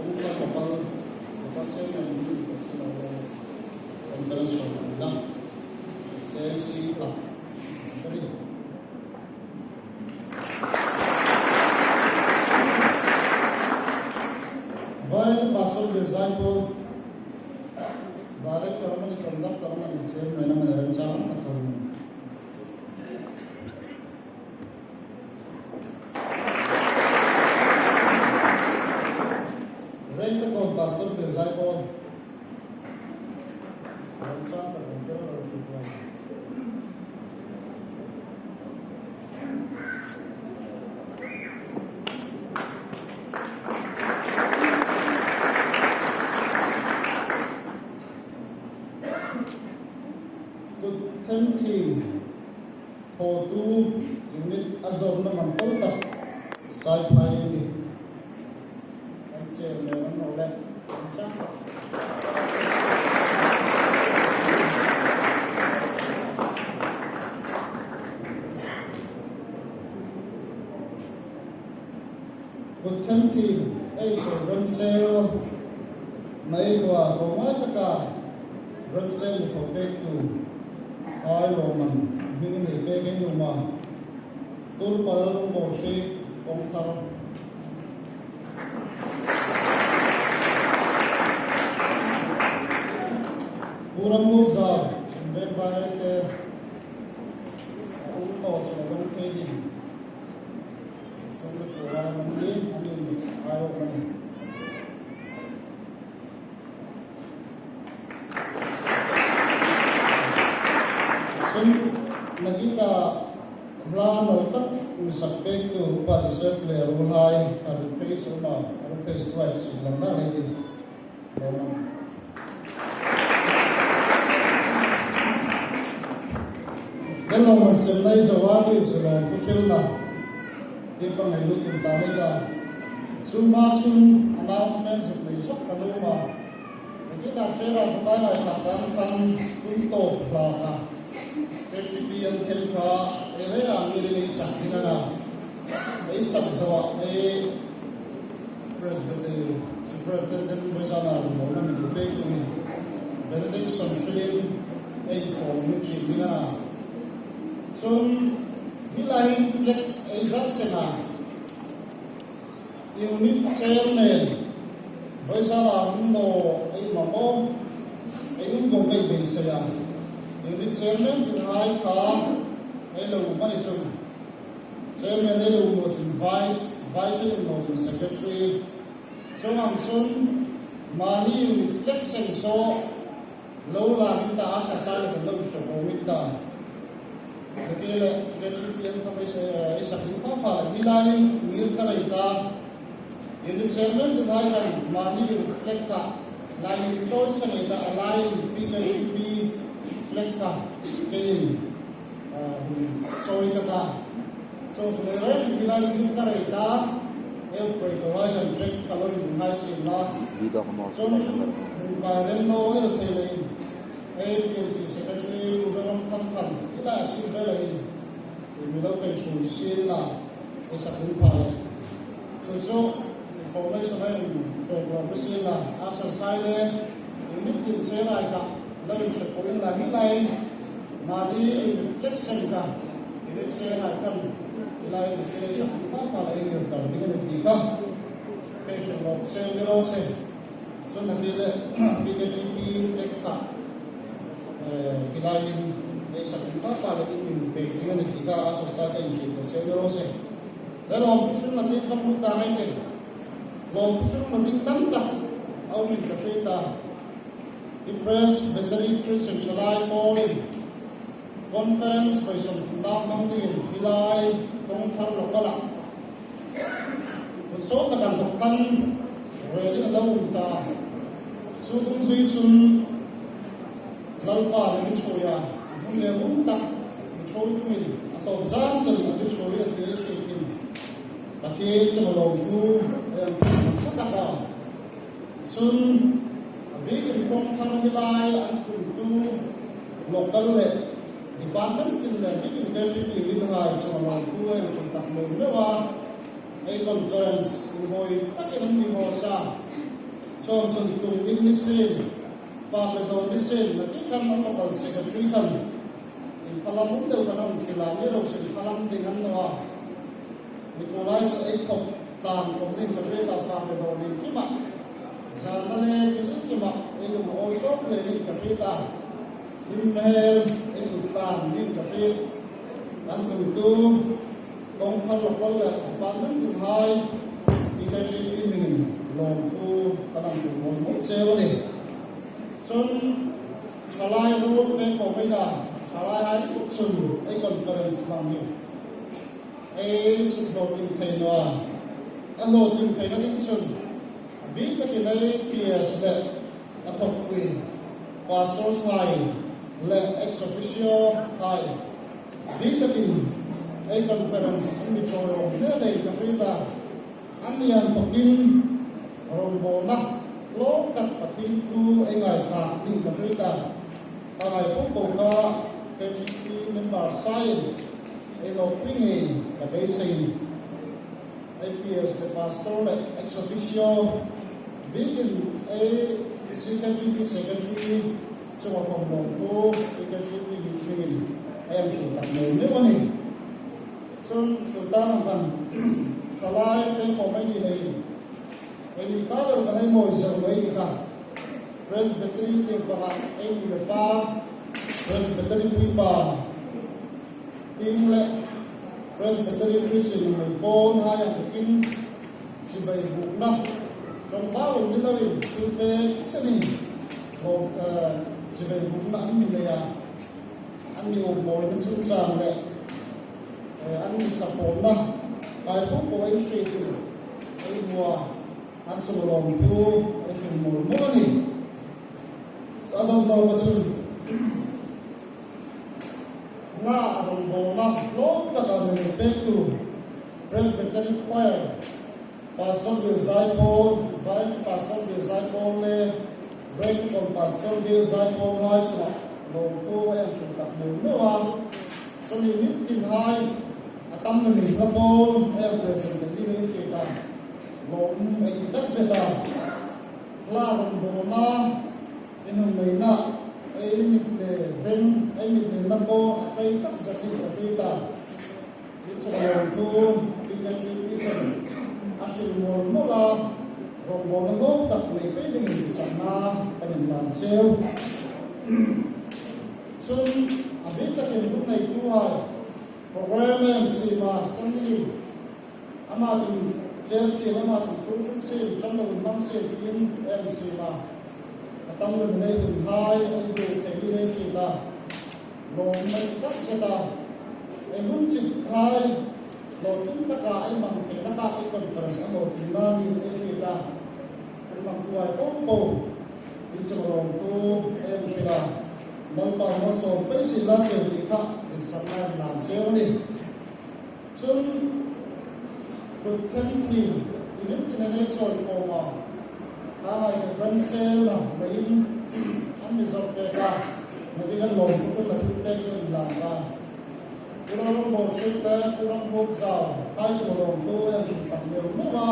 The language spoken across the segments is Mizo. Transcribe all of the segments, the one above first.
Kawngthar Local Local Chairman in Pathian lo Conference hruai a ni la, JC Club ka ni. Vairengte Pastor Birzaipawl Director a ni, Conductor a ni, Chairman a ni, remchang tak a ni. Rengtekawn Pastor Birzaipawl Remchang tak awm tel lo thu pawh. Kut themthin thawtu unit a zawmna man to tak Saiphai a ni. An chairman an lo leh an chang tak. Kut themthin ei chho Rensel nei thua tlawmngai taka Rensel ni tho pek tu ai lawmman hming nei pek in luma Turpal rawngbawl hri kawng thar. Pu Ramlupza chhimveng Vairengte a um hlawh chu a dawng thei ding. Sum lutuk a an ni, an in aiawm a ni. Chun Nagita hla nal tak insak pektu Upa Joseph leh Rulhai a Rupesh awm a, Rupesh wife Subranda lady lawm a ni. Lelawm an sem nai zo a tui chu lawm thu hrilna tih ka ngaih lut tum ta mai ta. Chu hma chun announcement zuk nei zawk ka lum a, Nikita Chhera thukai ngaihsak dan khan hun tawp hla kha KCP an thel kha ei reng a mirin ei sak ding a, ei sak zoah ei Presbytery Superintendent Vawizana Rinawna min lu pek tu ni Benediction hrilin ei khawm min thin ding a, chun hilaiin flag ei zat sena. Unit Chairman Vawizala Munno ei mamawh ei um vawng ka inbeisei a, Unit Chairman tin ai kha ei lo um a ni chung. Chairman ei lo um lo chun Vice, Vice ei um lo chun Secretary. Chung ang chun mahni unit flex senso Lo lang in ta a sa sa le kan lo hre awm in ta Heti le KTP an tham ei sak in pa pa le nilai in ngir ka rei ta Unit chairman chu ngai kan mahni unit flag kha lai in chawi sa ngei ta a lai in PKTP flag kha kei in hun chawi ka ta Chaw chu nei reng in nilai ngir ka rei ta Eu operator ai kan check ka lo in ngai sim la. Chun hmun kai rem no el thei leh in APMC Secretary Pu Zoram Thang Than i lai a sim ve leh in i mi lo kai thui sin la ei sak ding phah leh chu chu information a in pek lo mi sin la a sa zai le unit tin che rai kah lo in hre pawh in la hi lai mahni reflection ka unit che rai kan i lai in thil ei sak ding phah phah leh in ir tar ding a ni tih kha Hei hre lawk sel ni rawh se. Chuan a pi leh PKTP flag kha hilaiin ei sak in ta ta leh in min peih ding a ni tih kha a society a inhrilh tur sel ni rawh se. He lawm thu hring la ding vang lut ta ngai te. Lawm thu hring la ding tam tak a awm in ka hre ta. I Presbytery Christian Thalai pawlin Conference vawisawmthum hmang dingin hilai kawng thar local-ah Saw tak an thawk khan rel in a lo um ta. Chu tum zui chun Lalpa leh mi chhuia dum leh rum tak mi chhawi tumin a tawp zan chen a mi chhawi a ti hri thin. Pathian chunga lawmthu a an hrilh nasa tak a. Chun a bikin kawng thar hi lai an phuntu local leh Department tin leh bikin KTP Rinhai chuan lawmthu a inhrilh tak meuh meuh a, hei conference inhawi takin an ni haw sa. Chawm chun tum in ni sin, fak le dawn ni sin, nakin khan an local secretary khan in phalam um deuh kan awm thil a, mi ro chun phalam ding an nawh a, Nikolai chu ei khawp tlan khawp ning ka hriat a, fak le dawn in kimah zan a le thil engkimah ei lung a awi tawk hle ning ka hriat a, hlim hmel ei kut tlan ning ka hriat an tlungtu. Kawng thar local leh department tin hai PKGP mingin lawmthu kan ang tur mawi mawi cheu a ni. Chun thalai rul feng pawh mai la, thalai ai ringawt chun ei conference hmang hi ei sut hlawhtling thei lo a, a hlawhtling theihna ding chun a bik takin ei PS leh a thawkpui Pastor Sai leh ex officio hai Bik takin hei conference an mi chawiawm hle lei ka hriat a, an lian thawkin rawngbawlna hlawm tak Pathian thu ei ngaithla ding ka hriat a, ka ngai pawh pawh kha KGP member saiin ei lawkpui ngei ka beisei. APS leh Pastor leh Ex Officio bikin ei CKGP Secretary Chunga kawm lawm thu PKGP hmingin a en hril tak mai meuh a ni. Chun Sultan ang khan thalai fengkhawm mai ni lei ei ni kha deuh kan ei mawi zeuh mai ti kha Presbytery tih pangah ei nu leh pa Presbytery puipa ting leh Presbytery Christian mai pawn hai ang takin chibai bukna tawngkau in ni loin thil pek chenin Chibai bukna an mi nei a, an mi awmawina chungchang leh an mi sapawmna kai pawh pawh a inhriatin a inhua an chawlawm thu a hrilh mawl mawl a ni. A dawn lo ka chhun hna a rawngbawlna hlawm taka min rawn pek tu Presbytery Choir Pastor Bill Zaipawl, Variety Pastor Bill Zaipawl leh Breakthrough Pastor Bill Zaipawl ngai chungah lawmthu a enhrilh tak meuh meuh a, chumi min tin hai a tam na min hla pawl a en present ta ding ei hriat a, lawm ei ti tak zet a, hla rawn bawm a, inhawmmeina ei mit leh beng ei mit leh na pawh a tlei tak zet in ka hriat a. Inchhawlawm thu PKGP chuan a hrilh mawl mawl a, rawngbawlna lawm tak nei pei dingin sakna kan inlan cheu. Chun a bik takin hun neitu hai Programme MC Ma Stanley amah chun chair sim, amah chun thu hril sim, tan lo inhmang sim tiin MC Ma a tam lo minei hun hai a i duh thei ni nei hriat a. Lawm mai tak zet a, ei hun chip khai hlawhtling taka ei mang theihna kha ei conference a maw tih nanin ei hriat a, an mang thuai po po in chu lawm thu ei ang hrilh a, Lalpa Muasawm Paisih la cheu tih kha insakna in lan cheu a ni. Chun kut then thin i min tin an ei chawi khawm a, hnangai ka grand sale na neiin an mi zawrh pek a, nakin an lawm thu hrilh na thil pek chu an lan ta. Pu Rawngbawl hrilh le Pu Ramhup zau khai chu lawm thu a en hrilh tak meuh meuh a,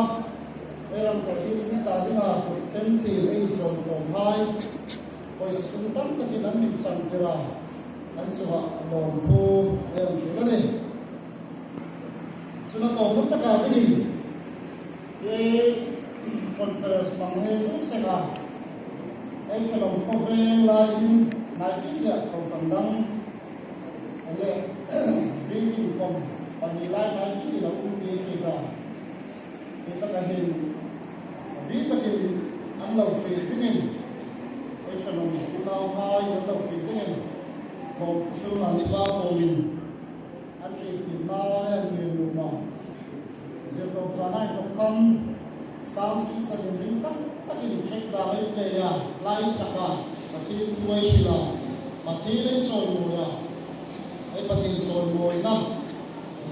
ei ram ka hrilh hi ta dinga kut then thin ei chawi khawm hai pawisa sum tam takin an min chan tir a, an chungah lawm thu a en hrilh a ni. Chuna tawp hmun takah te hi he conference hmang he vul sek a, hei thenawm khawveng laiin hnai titiah kohhran dang leh building kawm pahnih lai hnai titi lo awm ti a hriat a, hei taka hin a bik takin an lo hrilh dingin hei thenawm unau hai an lo hrilh dingin hlawm thuhrul an ipa fawmin An hrilh thin lai an ngen lum a, zirtawp zan a inthawk khan sound system in ring tak takin in check dan a play a, lai sak a, Pathian thu a i hrilh a, Pathian a i chawimawi a, hei Pathian chawimawina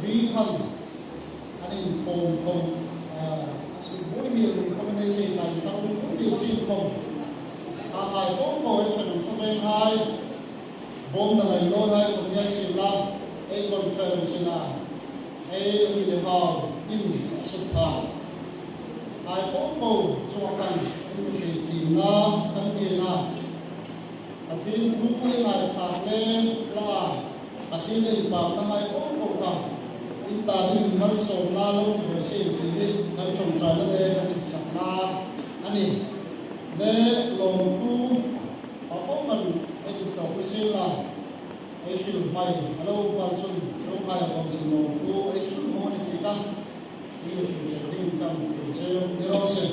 ri khan an inkhawm khawm a suhbui hi ri khawm in ei hrilh a, inthlahrung pui deuh si inkhawm a ngai pawh pawh e thenawm khawveng hai. Bawm na ngai lawi hai kawm hian sil la, ei conference in a ei ri le hau in a suk phah. Hai po po chhuak kan in mi hrilh Pathian thu i ngaithlak le hla Pathian in pamna ngai poh poh kha in ta ding in malsawmna lo hmu se in tih hi kan tawngtaina le kan insakna a ni. Le lawmthu pa poh kan ei dik tawh pu sil la ei hrilh hmai a lo pal chun Hrunghai a kawm chin lawmthu ei hrilh hmawng a ni tih kha mi hrilh theih ding in kan hrilh cheu ni rawh se.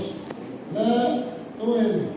Le tuin.